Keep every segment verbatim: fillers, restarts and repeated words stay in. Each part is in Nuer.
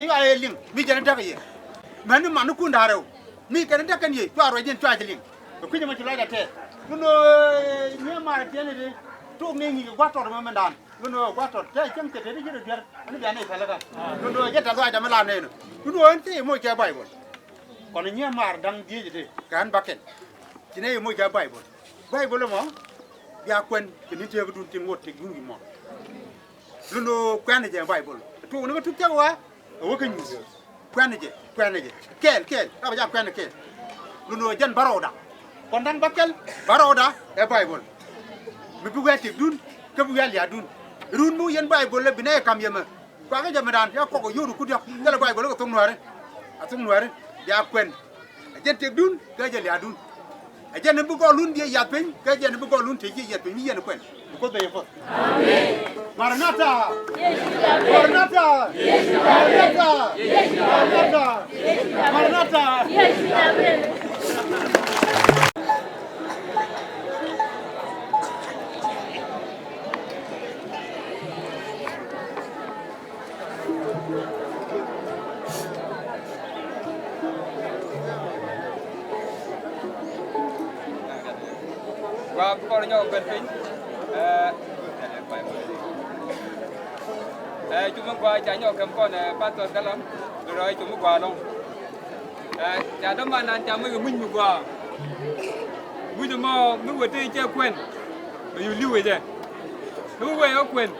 Cua yɛ liŋ mi jɛn in däk yɛ. Mɛn ni man ni kun da̱rɛw mi kɛn in däk kɛn yɛ cua ruac in cua jɛ liŋ. Kɛ kui̱c ɛmɔ ci lɔcdä tɛth. Kun ɣöö nyiee maarɛ tiɛn i̱di tok ni ŋi̱i̱c kɛ gua̱th tɔt ɛmɔ mɛndan. Kun ɣöö gua̱th tɔt te cäŋ te te ti ji̱ rɔ duer ɛn bian i̱ pɛlɛ kä. Kun ɣöö jɛ tɛth lɔcdä mi la nɛɛnɔ. Kun ɣöö ɛn thil moc kɛ Baibol. Kɔn nyiee maarɛ da̱ŋ dhieec i̱di kɛ ɣän bäkɛl. Ci nɛy moc kɛ Baibol. Baibol ɛmɔ bia kuɛn kɛ ni̱n tëëkdun tin ŋot tëkdun wi̱i̱ muɔ̱ɔ̱n. Lun ɣöö kuɛn jɛ Baibol. Tuukni kä tuk cäk wä ɛ wä kä nyuuth. Kuɛn jɛ, kuɛn jɛ kɛɛl, kɛɛl, ka bɛ ja kuɛn kɛɛl. Lun ɣöö jɛn bärɔwda. Kɔn da̱ŋ bäkɛl bärɔwda ɛ Baibol. Mi bi wɛɛt tëkdun kä bi wɛɛt lia̱a̱dun. Run mi wä yɛn Baibol ɛ bi nɛy ɛ ka̱m yɛ mɛ. Kuakä jɛ mɛ daan ya kɔk ɛ yio̱w di kut yɔk thilɛ Baibol ɛ kɛ thok nuääri. A thok nuääri bia kuɛn. Ɛ jɛn tëkdun kä jɛ lia̱a̱dun. Ɛ jɛn bi gɔɔlun diɛ yath piny kä jɛn bi gɔɔlun te jiɛ yath piny mi yɛn kuɛn. Bi Kuoth ben yɛ puɔth. Amen. Maranatha. Maranatha. Maranatha. Maranatha. Maranatha. Gua bi kɔn nyɔk ben piny. Ɛ, ɛ, cumi gua ca nyɔk kɛm kɔn, ɛ, Pastor Galam, bi rɔy cumi gua lɔŋ. Ɛ, ca däman nan ca mi kɛ muc mi gua. Muc mɔ mi wä tëë cɛ kuɛn. Bɛ yu li̱w kɛ jɛ. Mi wä yɛ kuɛn.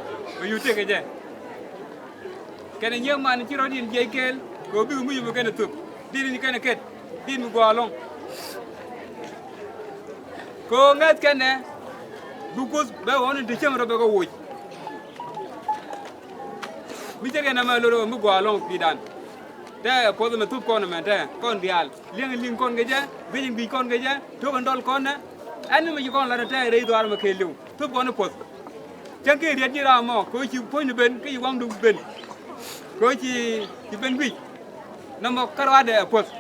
Bɛ yu tëë kɛ jɛ. Kɛnɛ nyiee man ci rɔ̱diɛn jiɛc kɛɛl kɛ ɣöö bikɛ muc mi kɛnɛ thöp. Di̱t in kɛnɛ kɛt di̱t mi gɔaa ɛlɔ̱ŋ. Kɛ ɣöö ŋäth kɛnɛ bi Kuoth bɛ ɣɔ̱n in te cäŋ rɔ bɛ kɛ woc. Mi cɛ kɛn ɛmɛ lo̱r ɣöö mi gɔaa ɛlɔ̱ŋ pi̱i̱dan. Tɛ puɔth ɛmɛ thöp kɔn ɛmɛ tɛ kɔn diaal liɛŋ in li̱ŋ kɔn kɛ jɛ guic in guic kɔn kɛ jɛ to̱k in dɔl kɔn ɛ. Ɛn ni mi ci kɔn lat ɛ tɛ rɛy dhuaar ɛmɛ kɛɛliw. Thöp kɔn i̱ puɔth. Cäŋ ki riet ji̱ ram mɔ kɛ ɣöö ci puɔ̱nydu ben kä ci waŋdu ben. Kɛ ɣöö ci, ci ben guic. Nɔmɔ kä ruaadɛ ɛ puɔ̱th.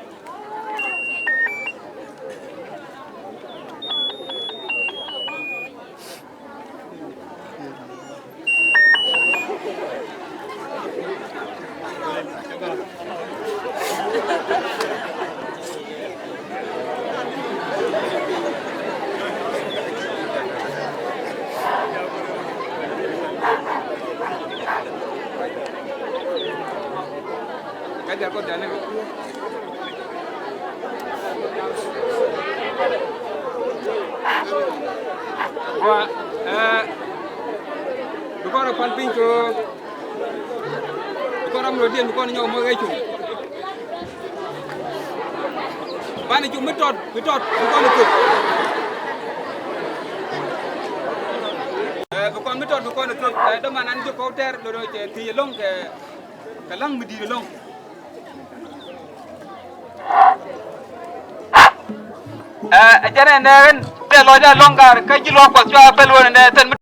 Wa, eh, bi kɔn rɔ kuan piny kɛ ɣöö bi kɔn ram rɔ diɛn bi kɔn nyɔk mɔ ɣɛ cum. Banɛ cum mi tɔt, mi tɔt, mi kɔn i̱ thöp. Eh, bi kɔn mi tɔt, bi kɔn i̱ thöp. Eh, däman an ji̱ kɔw tɛr, do̱do̱ cɛ thiec ɛlɔ̱ŋ kɛ, kɛ la̱ŋ mi di̱i̱t ɛlɔ̱ŋ. Eh, ɛ jɛn ɛ nɛ ɣän, tɛ lɔc ɛ lɔ̱ŋ gaar, kä ji̱ luaak Kuɔth cua pɛl wen ɛ nɛ thɛn mi